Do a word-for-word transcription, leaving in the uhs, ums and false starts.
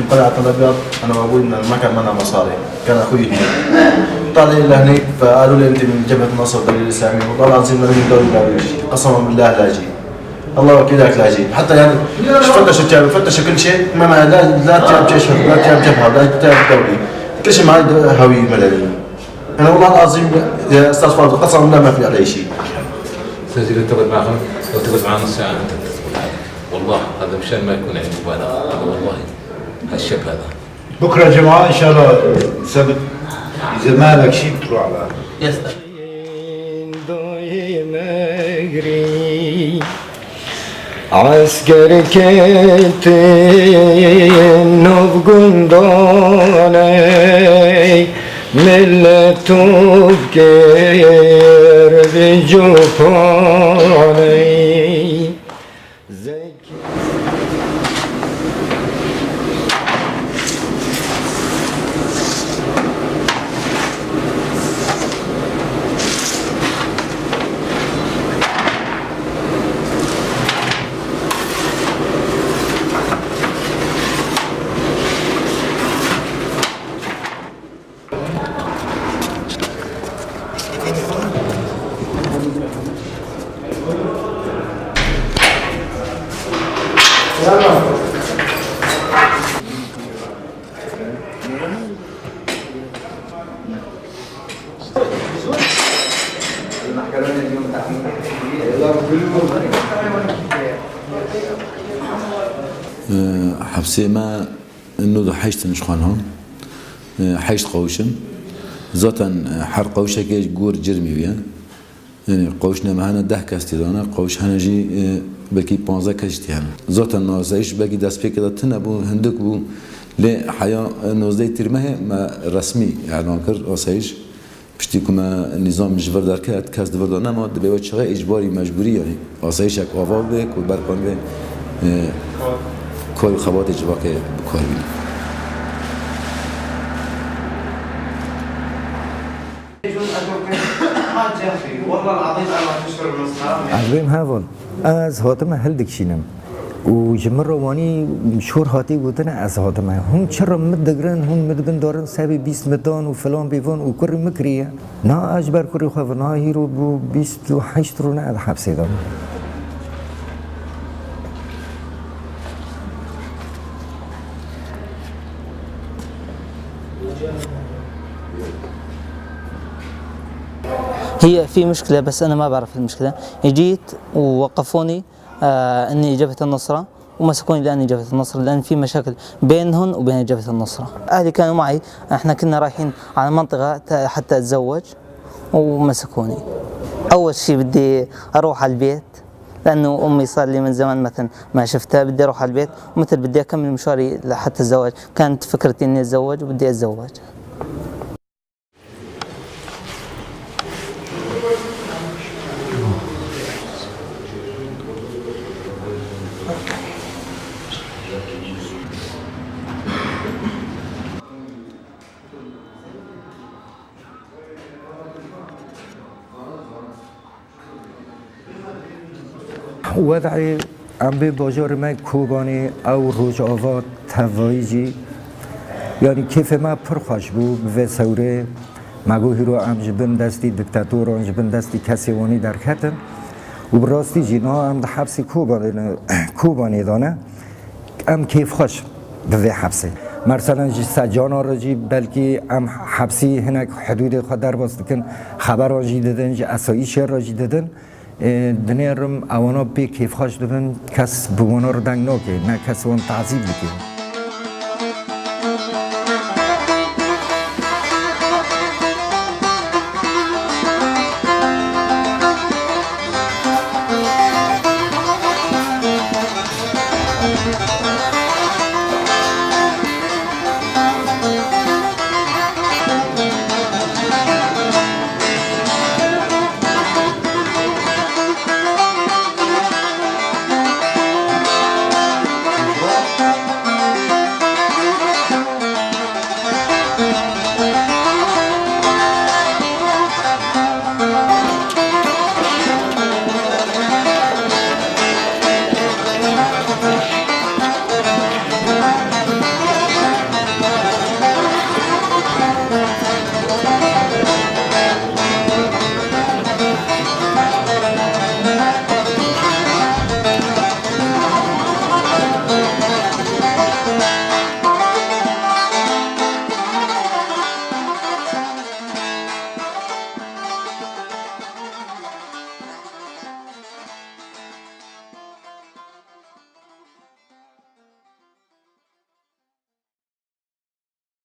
انقلعت على الباب، أنا وأبوي، إن ما كان معنا مصاري، كان أخوي هناك. طلع لي لهنيك، فقالوا لي: "أنت من جبهة النصر الدولي الإسلامي"، والله العظيم لم يدوروا دوري شيء، قسما بالله لا جي. الله وكيلك لا جي. حتى يعني، فتشوا الثياب، فتشوا كل شيء، ما معي لا، لا ثياب جيش، لا ثياب جبهة، لا ثياب دولي. كل شيء معي د-، هوية مدنية. أنا والله العظيم يا أستاذ فاضل، قسما بالله ما في علي شيء. أستاذ، لو تقعد معهم، لو تقعد معهم نص ساعة أنت تقول هذا. والله هذا مشان ما يكون عندي مبالغة، هذا والله هالشاب هذا. بكرة جمعة إن شاء الله سبت، إذا ما لك شيء بتروح على Esker ketin nûv gundanê, millet tûv kir bi copanê. Zek- Ee, hepsê me nod û heşt in ji xwe niha. Ee, heşt qawş in. Zaten, e, her qawşekê gor cirmî wî ye. Yani qawşname hene deh kes tê de ne, qawş hene jî, e, belkî panzdeh kes jî tê hene. Zaten asayîş belkî destpêkê de tune bû, hindik bû. Lê heya, e, nozdeh tîrmehê me resmî elan kir asayîş. Piştî ku me nîzam ji vir derket, kes di vir de nema, dibê we çaxê îcbarî mecbûrî, yani asayîşek ava bibe ku ber kan vê, e, kar û xebatê civakê bi kar bîne. Ez bêm heval. Ez hatime hildikşînim. Û ji min re wanî şor hatî gotin, ez hatime. Hûn çi re min digirin, hûn min dibin darin, sebê bîst min dan û filan bêvan û kurî min kiriye. Na ez ji ber kurê xwe ve, na hîro bû bîst û heşt rûne ez hepsê de. هي في مشكلة، بس أنا ما بعرف المشكلة. جيت ووقفوني، آه، إني جبهة النصرة، ومسكوني لأني جبهة النصرة، لأن في مشاكل بينهم وبين جبهة النصرة. أهلي كانوا معي، إحنا كنا رايحين على منطقة ت-، حتى أتزوج، ومسكوني. أول شي بدي أروح على البيت، لأنه أمي صار لي من زمان مثلًا ما شفتها، بدي أروح على البيت، ومثل بدي أكمل مشواري لحتى الزواج. كانت فكرتي إني أتزوج وبدي أتزوج. Wed'ê em bê bajarê me Kobanê ew Rojava tevayî jî, yanî kêfê me pir xweş bû bi vê sewrê. Me got hîro em ji bin destî diktatoran, ji bin destî kesê wanî derketin û bi rastî jî niha em di hepsê Kobanê ne, Kobanê de ne. Em kêfxweş bi vê hepsê. Merselen ji Secana re jî belkî em hepsî hinek hidûdê xwe derbas dikin, xeberan jî didin, ji esayîşê re jî didin. Ê, dinêrim ewana pê kêfxweş dibin, kes bi wana re deng nake, ne kes wan tazîb dike.